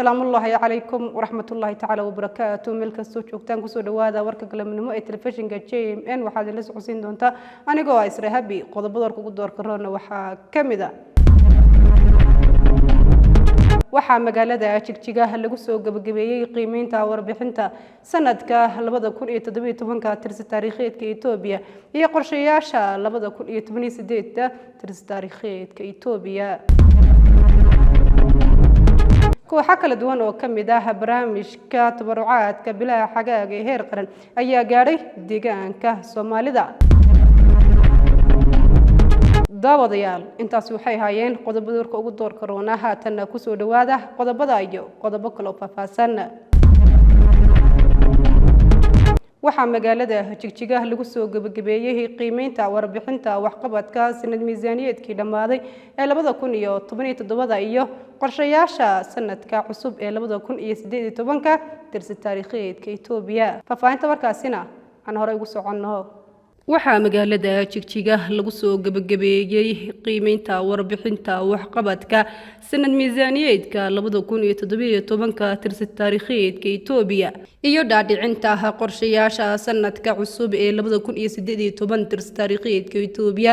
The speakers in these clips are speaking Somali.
Salaamullaahi calaykum waraxmatullaahi tacaala wabarakaatu. Meel kastoo joogtaan, kusoo dhawaada warka galabnimo ee telefishinka JMN. Waxaad ila socodsiin doontaa anigoo ah Isra Habi. Qodobada warka ugu doorka roona waxaa ka mid a: waxaa magaalada Jigjiga lagu soo gabagabeeyey qiimeynta warbixinta sanadka 2017-ka tirsi taariikheedka Etoobiya iyo qorshayaasha 2018-da tirsi taariikheedka Etoobiya. Kooxo kala duwan oo ka mid ah barnaamijka tabarucaadka bilaha xagaaga ee heer qaran ayaa gaadhay deegaanka Soomaalida. Daawadayaal, intaasi waxay ahaayeen qodobada warka ugu doorka roona. Haatanna kusoo dhawaada qodobada iyo qodobo kaloo faahfaahsan. Waxaa magaalada Jigjiga lagu soo gabagabeeyey qiimeynta warbixinta waxqabadka sanad miisaaniyeedkii dhammaaday ee 2017-da iyo qorshayaasha sanadka cusub ee 2018-ka tirsi taariikheedka Etoobiya. Faahfaahinta warkaasina aan horey ugu soconno. Waxaa magaalada Jigjiga lagu soo gabagabeeyey qiimeynta warbixinta waxqabadka sanad miisaaniyeedka 2017-ka tirsi taariikheedka Etoobiya iyo dhaadhicinta qorshayaasha sanadka cusub ee 2018 tirsi taariikheedka Etoobiya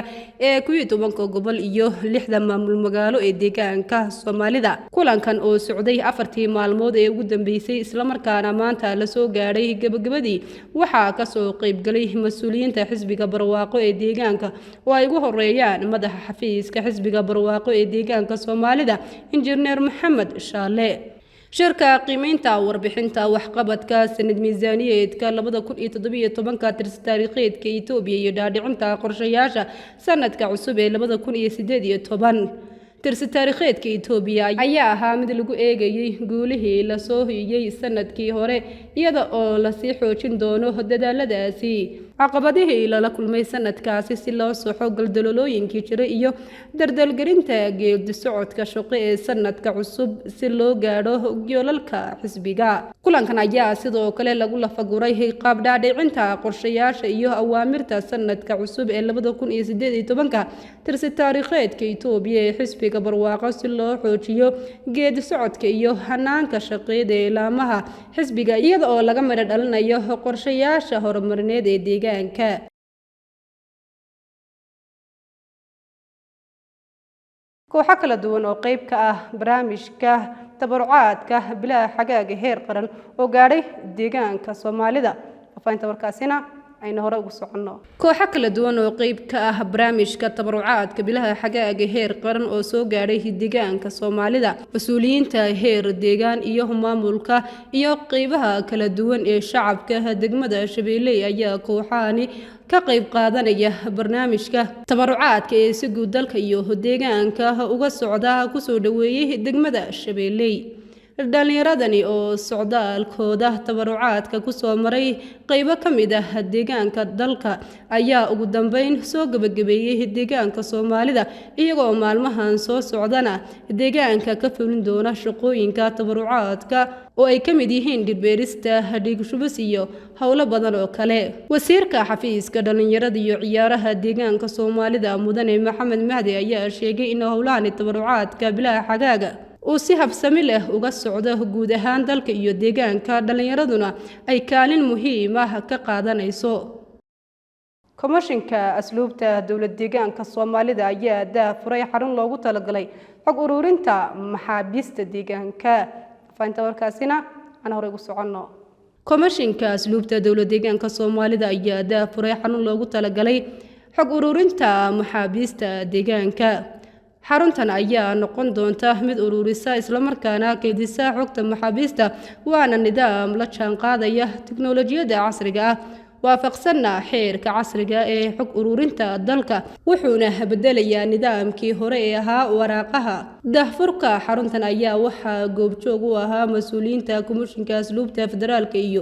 ee 11-ka gobol iyo lixda maamul magaalo ee deegaanka Soomaalida. Kulankan oo socday 4-tii maalmood ee ugu dambeysay, islamarkaana maanta lasoo gaadhay gabagabadii, waxaa kasoo qeybgalay mas-uuliyiinta Xisbiga Barwaaqo ee deegaanka, oo ay ugu horeeyaan madaxa xafiiska Xisbiga Barwaaqo ee deegaanka Soomaalida, Injineer Maxamed Shaale. Shirka qiimeynta warbixinta waxqabadka sanad miisaaniyeedka 2017-ka tirsi taariikheedka Etoobiya iyo dhaadhicinta qorshayaasha sanadka cusub ee 2018 tirsi taariikheedka Etoobiya ayaa ahaa mid lagu eegayey guulihii lasoo hoyiyey sanadkii hore, iyada oo lasii xoojin doono dadaaladaasi, caqabadihii lala kulmay sanadkaasi si loo soxo galdalolooyinkii jiray, iyo dardalgelinta geedi socodka shaqo ee sanadka cusub si loo gaadho yoolalka xisbiga. Kulankan ayaa sidoo kale lagu lafaguray qaab dhaadhicinta qorshayaasha iyo awaamirta sanadka cusub ee 2018-ka tirsi taariikheedka Etoobiya ee Xisbiga Barwaaqo, si loo xoojiyo geedi socodka iyo hanaanka shaqeed ee laamaha xisbiga, iyada oo laga midho dhalinayo qorshayaasha horumarineed ee deegaanka. Kooxo kala duwan oo qeyb ka ah barnaamijka tabarucaadka bilaha xagaaga heer qaran oo gaadhay deegaanka Soomaalida. Faafahinta warkaasina aynu hore ugu soconno. Kooxo kala duwan oo qeyb ka ah barnaamijka tabarucaadka bilaha xagaaga heer qaran oo soo gaadhay deegaanka Soomaalida. Mas-uuliyiinta heer deegaan iyo maamulka iyo qeybaha kala duwan ee shacabka degmada Shabeelle ayaa kooxahani ka qayb qaadanaya barnaamijka tabarucaadka ee si guud dalka iyo deegaanka uga socda kusoo dhaweeyey degmada Shabeelley. Dhallinyaradani oo socdaalkooda tabarucaadka kusoo maray qeybo ka mid ah deegaanka dalka ayaa ugu dambeyn soo gabagabeeyey deegaanka Soomaalida, iyagoo maalmahan soo socdana deegaanka ka fulin doona shaqooyinka tabarucaadka oo ay ka mid yihiin dhirbeerista, dhiigshubis iyo howlo badan oo kale. Wasiirka xafiiska dhallinyarada iyo ciyaaraha deegaanka Soomaalida, Mudane Maxamed Mahdi, ayaa sheegay in howlahani tabarucaadka bilaha xagaaga uu si habsami leh uga socdo guud ahaan dalka iyo deegaanka, dhallinyaraduna ay kaalin muhiim ah ka qaadanayso. Komishinka Asluubta dowlad deegaanka Soomaalida ayaa daafuray xarun loogu talagalay xog ururinta maxaabiista deegaanka. Faafahinta warkaasina aan horey ugu soconno. Komishinka Asluubta dowlad deegaanka Soomaalida ayaa daafuray xarun loogu talagalay xog ururinta maxaabiista deegaanka. Xaruntan ayaa noqon doonta mid ururisa islamarkaana kaydisa xogta maxaabiista, waana nidaam la jaan qaadaya tiknolojiyadda casriga ah, waafaqsanna xeerka casriga ee xog ururinta dalka, wuxuuna bedelayaa nidaamkii hore ee ahaa waraaqaha. Daahfurka xaruntan ayaa waxaa goobjoog u ahaa mas-uuliyiinta Komishinka Asluubta Federaalka iyo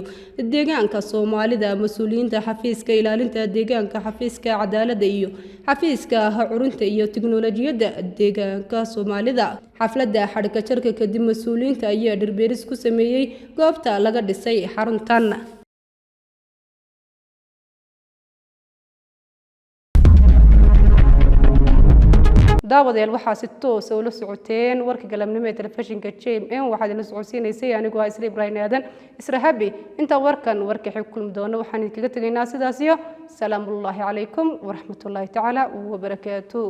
deegaanka Soomaalida, mas-uuliyiinta xafiiska ilaalinta deegaanka, xafiiska cadaaladda iyo xafiiska curunta iyo tiknolojiyadda deegaanka Soomaalida. Xafladda xadhka jarka kadib, mas-uuliyiinta ayaa dhirbeeris ku sameeyey goobta laga dhisay xaruntan. Daawadayaal, waxaa si toosa ula socoteen warka galabnimo ee telefishinka JMN. Waxaad ila socodsiinaysay anigoo ah Isra Ibraahim Aadan Israhabi. Intaa warkan warka xig kulmi doono, waxaan idinkaga tegaynaa sidaas iyo salaamullaahi calaykum waraxmatullaahi tacaala wabarakaatu.